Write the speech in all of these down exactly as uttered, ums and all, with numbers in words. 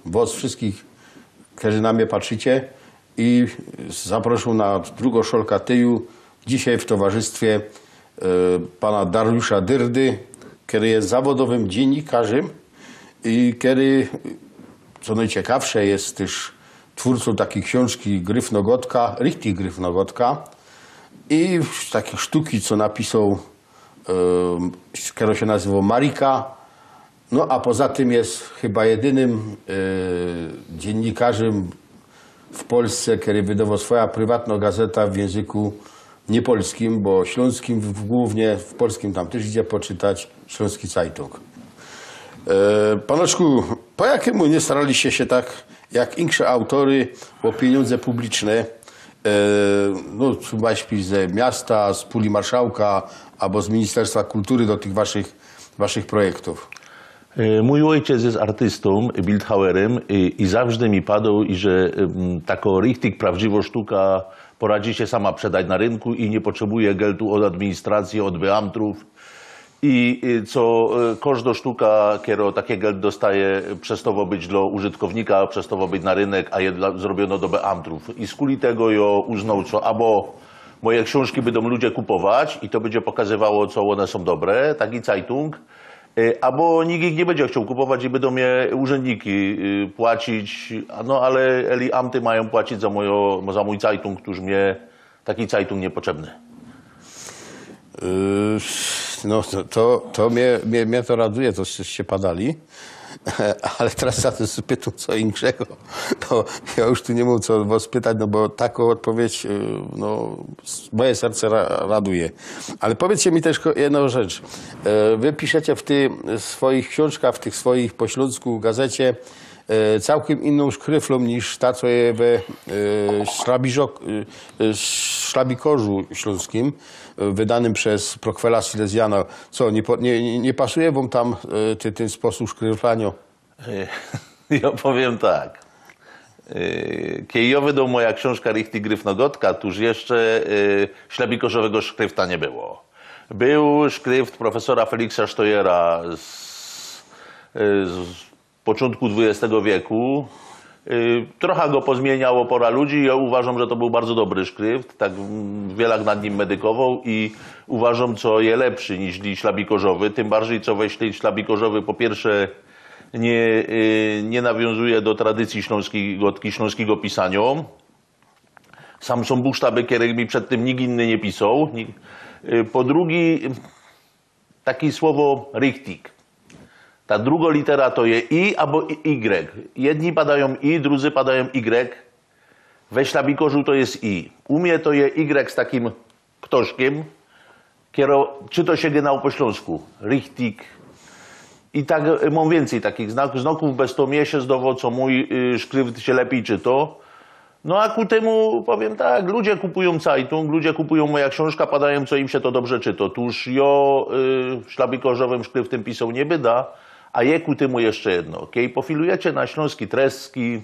wos wszyskich, kerzy na mie patrzicie, i zaproszōm na drugõ szolkã tyju, dzisiej w towarzystwie e, pana Dariusza Dyrdy, kery je zawodowym dziynikarzym i kery, co nojciekawsze, je tyż twōrcōm takij ksiōnżki Gryfnogotka, richtig Gryfnogotka, i takij sztuki, co napisoł, e, kerŏ sie nazywŏ Marika. No a poza tym je chyba jedynym e, dziynikarzym w Polsce, kery wydowoł swojã prywatnõ gazetã w jynzyku niepolskim, bo ślōnskim w, w głōwnie, w polskim tam tyż idzie poczytać, Ślōnski Cajtōng. E, panoczku, po jakymu niy staraliście sie tak jak inksze autōry ô piyniōndze publiczne, e, no, czy choćby ze miasta, z puli marszałka abo z Ministerstwa Kultury do tych waszych, waszych projektōw? E, mōj ôjciec je artystōm, bildhauerym i, i zawsze mi padoł, i że em, takŏ richtig prŏwdziwŏ sztuka poradzi sie sama przedać na rynku i niy potrzebuje geltu ôd administracyje, ôd beamtrōw. I e, co e, kŏżdŏ sztuka, kerŏ taki gelt dostaje, przestŏwŏ być dlŏ użytkownika, przestŏwŏ być na rynek, a je dlŏ, zrobionŏ do beamtrōw. I skuli tego jŏ uznŏł, co abo moje ksiōnżki bydōm ludzie kupować i to bydzie pokazywało, co ône sōm dobre, taki Cajtōng, e, abo nikt ich niy bydzie chcioł kupować i bydōm je urzędniki e, płacić, a no ale eli amty majōm płacić za, mojo, za mōj Cajtōng, to już mie taki Cajtōng niypotrzebny. Yy, No to, to, to mie, mie, mie to raduje, to żeście padali. Ale teroz za tym spytōm co inkszego. To jŏ już tu niy mōm co wŏs pytać, no bo takŏ ôdpowiydź, yy, no, s- moje serce ra, raduje. Ale powiydzcie mi tyż ko- jednõ rzecz. E, Wy piszecie w tych swoich ksiōnżkach, w tych swoich po ślōnsku gazecie, e, cołkym inkszōm szkryflōm niż ta, co je we e, szlabiżok- e, e, Szlabikŏrzu Ślōnskim, e, wydanym bez Prokwela Silesiana. Co, niy, po- niy, niy pasuje wōm tam e, ty, tyn sposōb szkryflaniŏ? Jŏ powiym tak. E, Kej jŏ wydoł moja ksiōnżka Richtig Gryfnogotka, to już jeszcze e, szlabikŏrzowego szkryfta niy było. Bōł szkryft profesora Feliksa Sztojera z, e, z poczōntku dwudziestego wieku. Y, Trocha go pozmiyniało pora ludzi. Jŏ uważōm, że to bōł bardzo dobry szkryft. Tak mm, wiela nad nim medykowoł i uważōm, co je lepszy niż szlabikŏrzowy. Tym bardzij, co weź tyn szlabikŏrzowy po piyrsze niy, y, niy nawiōnzuje do tradycyje ślōnskij gŏdki, ślōnskigo pisaniŏ. Sam sōm busztaby, kerych mi przed tym nikt inny niy pisoł. Ni- y, Po drugij, Taki słowo richtig. Ta drugŏ litera to je i abo i- y. Jedni padajōm i, drudzy padajōm y. We Szlabikŏrzu to je i. U mie to je y z takim ktoszkiym, kierŏ czyto sie genau po ślōnsku. Richtig. I tak y, mōm wiyncyj takich znak, znokōw, bez to mie sie zdowo, co mōj y, szkryft sie lepij czyto. No a ku tymu powiym tak, ludzie kupujōm Cajtōng, ludzie kupujōm moja ksiōnżka, padajōm, co im sie to dobrze czyto. Tōż jŏ y, szlabikŏrzowym szkryftym pisoł niy byda, a je ku tymu jeszcze jedno. Kej pofilujecie na ślōnski treski,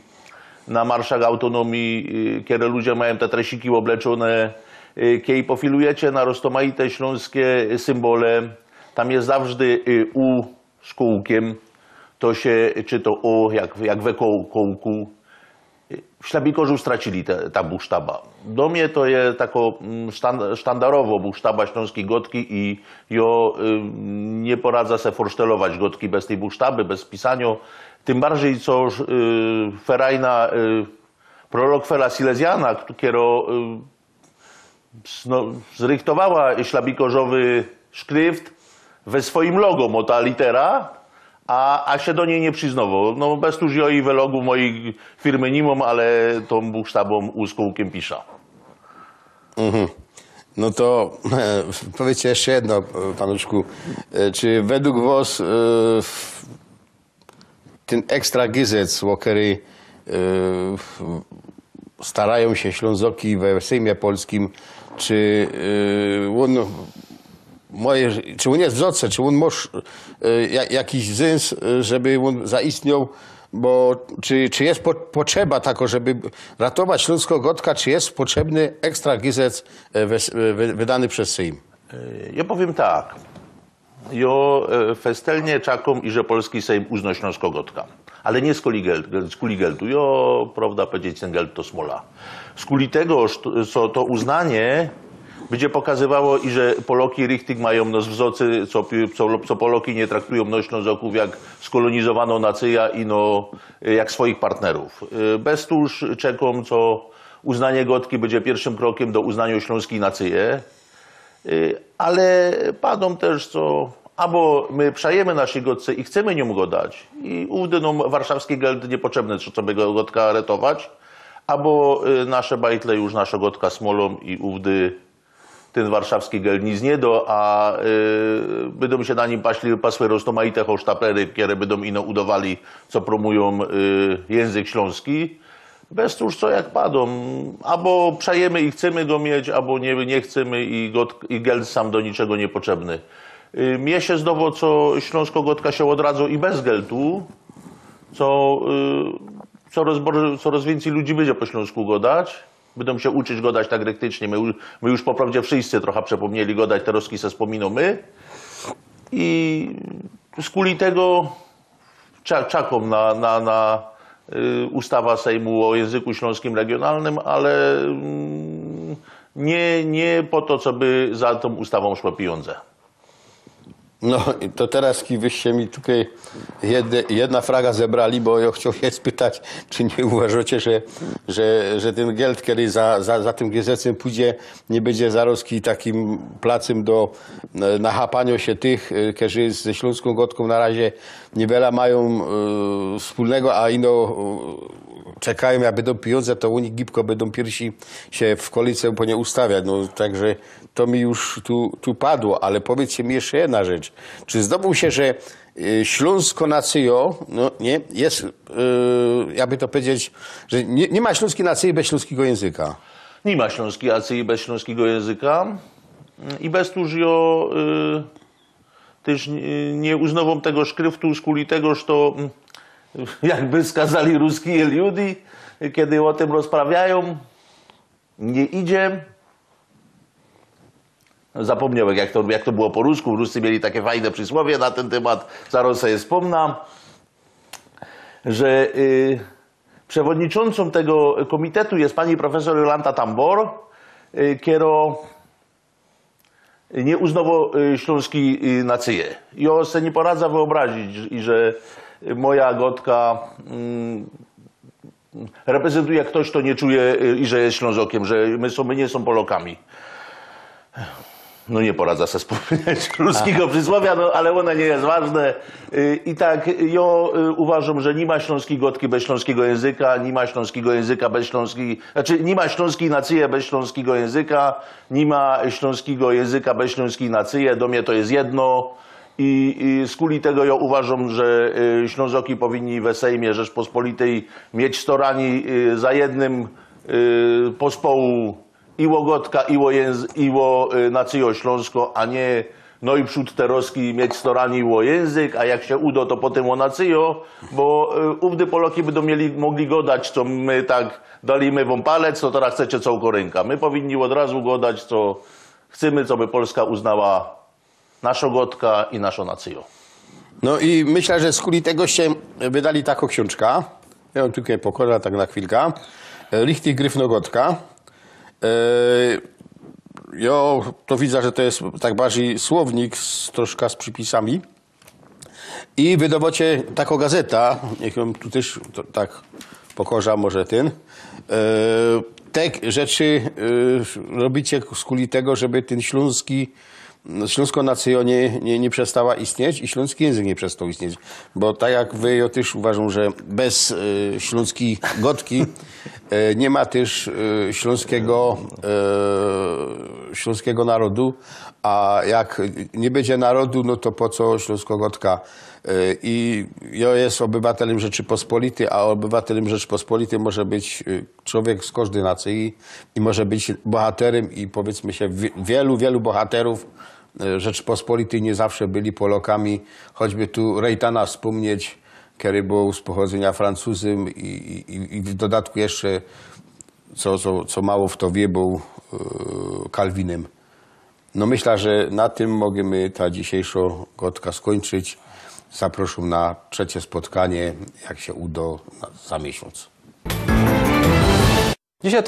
na marszach autonomii, y, kere ludzie majōm te tresiki ôbleczōne, y, kej pofilujecie na roztōmajte ślōnskie symbole, tam je zawsze y, u z kōłkiym, to sie czyto o, jak, jak we koł, kołku. W Szlabikŏrzu stracili te, ta busztaba. Do mie to je takŏ mm, sztan, sztandarowo busztaba ślōnskij gŏdki i jŏ y, niy poradza se forsztelować gŏdki bez tyj busztaby, bez pisaniŏ. Tym bardzij, co y, ferajna y, prolok Fela Silesiana, kierŏ y, zno- zrychtowała szlabikŏrzowy szkryft we swojim logo, mo ta litera, a, a sie do nij niy prziznowoł. No bez to, że jŏ i we logu mojij firmy niy mōm, ale tōm busztabōm u z kōłkiym pisza. No to powiydzcie jeszcze jedno, panuszku. E, Czy według wos e, w- tyn ekstra gazet, ô kery e, starajōm sie Ślōnzoki we Sejmie Polskim, czy e, ôn moje, czy ôn je w wzorce, czy ôn moż e, ja- jakiś zyns, e, żeby ôn zaistnioł, bo czy, czy je po, potrzeba takŏ, żeby ratować ślōnskõ gŏdkã, czy je potrzebny ekstra gazet e, we, we, wydany bez Sejm? Jŏ powiym tak. Jŏ e, festelnie czakōm, iże polski Sejm uznŏ ślōnskõ gŏdkã. Ale niy skuli gel-, skuli geltu. Jo, prŏwda powiedzieć, tyn gelt to smola. Skuli tego, że to, co to uznanie bydzie pokazywało, iże Poloki richtig majōm nos w zocy, co, pi- co, co Poloki niy traktujōm no Ślōnzokōw jak skolonizowanõ nacyjõ i no, jak swoich partnerōw. Y, bez to już czekōm, co uznanie godki bydzie piyrszym krokym do uznaniŏ ślōnskij nacyje. Y, ale padōm tyż, co abo my przajymy naszyj godce i chcymy niōm godać, i ôwdy nōm warszawski geld niypotrzebny, co, co by go godka retować, abo, y, nasze bajtle już naszõ godka smolōm i ôwdy tyn warszawski geld nic niy do, a, y, bydōm sie na nim paśli, pasły roztōmajte hosztaplery, kere bydōm ino udowali, co prōmujōm, y, jynzyk ślōnski. Bez to już co, jak padōm, abo przajymy i chcymy go mieć, abo niy, niy chcymy i, god, i geld sam do niczego niypotrzebny. Y, mie sie zdowo, co ślōnsko godka sie ôdradza i bez geltu, co, y, corŏz, bor- corŏz wiyncyj ludzi bydzie po ślōnsku godać. Bydōm sie uczyć godać tak ryktycznie. My, ju- my już po prŏwdzie wszyscy trocha przepōmnieli godać, te rozki se spōminōmy. I skuli tego cza- czakōm na, na, na, y, ustawa Sejmu ô jynzyku ślōnskim regiōnalnym, ale, mm, niy, niy po to, co by za tōm ustawōm szły pijōndze. No, to teroz ki wyście mi tukej jedne, jedna fraga zebrali, bo jo chcioł sie spytać, czy niy uważŏcie, że, że, że tyn geld, kery za, za, za tym gazecym pōdzie, niy bydzie zarozki takim placym do, e, nachapaniŏ sie tych, e, kerzy ze ślōnskōm godkōm na razie niywela majōm, e, spōlnego, a ino, e, czekajōm, jak bydōm pijōndze, to ôni gibko bydōm piyrsi sie w kolejce po nie ustawiać. No, także to mi już tu, tu padło, ale powiydzcie mi jeszcze jedna rzecz. Czy zdobōł sie, że, y, ślōnsko nacyjo, no niy, je, y, jakby to powiedzieć, że niy, niy ma ślōnskij nacyje bez ślōnskigo jynzyka? Niy ma ślōnskij nacyje bez ślōnskigo jynzyka. I bez to już jo, y, tyż niy, niy uznŏwōm tego szkryftu, skuli tego, że to, mm, jakby skazali ruskije ludzie, kedy ô tym rozprawiajōm, niy idzie. Zapōmniōł, jak to, jak to było po rusku. Ruscy mieli take fajne przisłowie na tyn tymat. Zarŏz sie spōmnã, że, y, przewodniczōncōm tego kōmitetu je pani profesor Jolanta Tambor, y, kero niy uznŏwŏ, y, ślōnskij, y, nacyje. Jo se niy poradzã wyobrazić, i że moja godka, mm, reprezentuje ktoś, kto niy czuje, y, i że je Ślōnzokym, że my sōm, my niy sōm Polokami. No niy poradzã se spōmnieć ruskigo przisłowia, no ale ône niy je ważne. Y, i tak, jo, y, uważōm, że niy ma ślōnskij godki bez ślōnskigo jynzyka, niy ma ślōnskigo jynzyka bez ślōnskij, znaczy niy ma ślōnskij nacyje bez ślōnskigo jynzyka, niy ma ślōnskigo jynzyka bez ślōnskij nacyje, do mie to je jedno. I, i skuli tego jo uważōm, że, y, Ślōnzoki powinni we Sejmie Rzeczpospolitej mieć staranie, y, za jednym, y, pospołu i ô godka, i ô jynz-, i ô, y, nacyjo ślōnsko, a niy, no i przōd te rozki mieć staranie ô jynzyk, a jak sie udo, to potym ô nacyjo, bo, y, ôwdy Poloki bydōm mieli, mogli godać, co my tak dali my wōm palec, to teroz chcecie cołkõ rynka. My powinni ôd razu godać, co chcymy, co by Polska uznała naszõ godka i naszõ nacyjo. No i myślã, że skuli tegoście wydali takõ ksiōnżka. Jo ją tukej pokŏżã tak na chwilka. E, Richtig Gryfno Godka. E, jo, to widzã, że to je tak bardzij słownik z, troszka z przepisami. I wydŏwŏcie takõ gazetã, niych ją tu tyż to, tak pokŏżã może tyn. E, te rzeczy, e, robicie skuli tego, żeby tyn ślōnski, ślōnskõ nacyjŏ niy, niy, niy przestała istnieć i ślōnski jynzyk niy przestoł istnieć. Bo tak jak wy, jo tyż uważōm, że bez, e, ślōnskij godki, e, niy ma tyż, e, ślōnskigo, e, ślōnskigo narodu, a jak niy bydzie narodu, no to po co ślōnskŏ godka? E, i jo je ôbywatelym Rzeczypospolitej, a ôbywatelym Rzeczypospolitej może być, e, czowiek z kożdyj nacyje i może być bohaterym i, powiydzmy sie, wie-, wielu, wielu bohaterōw, e, Rzeczypospolitej niy zawsze byli Polokami, choćby tu Reytana spōmnieć, kery bōł z pochodzynio Francuzym i, i, i w dodatku jeszcze, co, co, co mało fto wiy, bōł, e, Kalwinym. No myślã, że na tym możymy ta dzisiejszõ godka skōńczyć. Zaproszōm na trzecie spotkanie, jak sie udo, na, za miesiōnc. Dzisiej to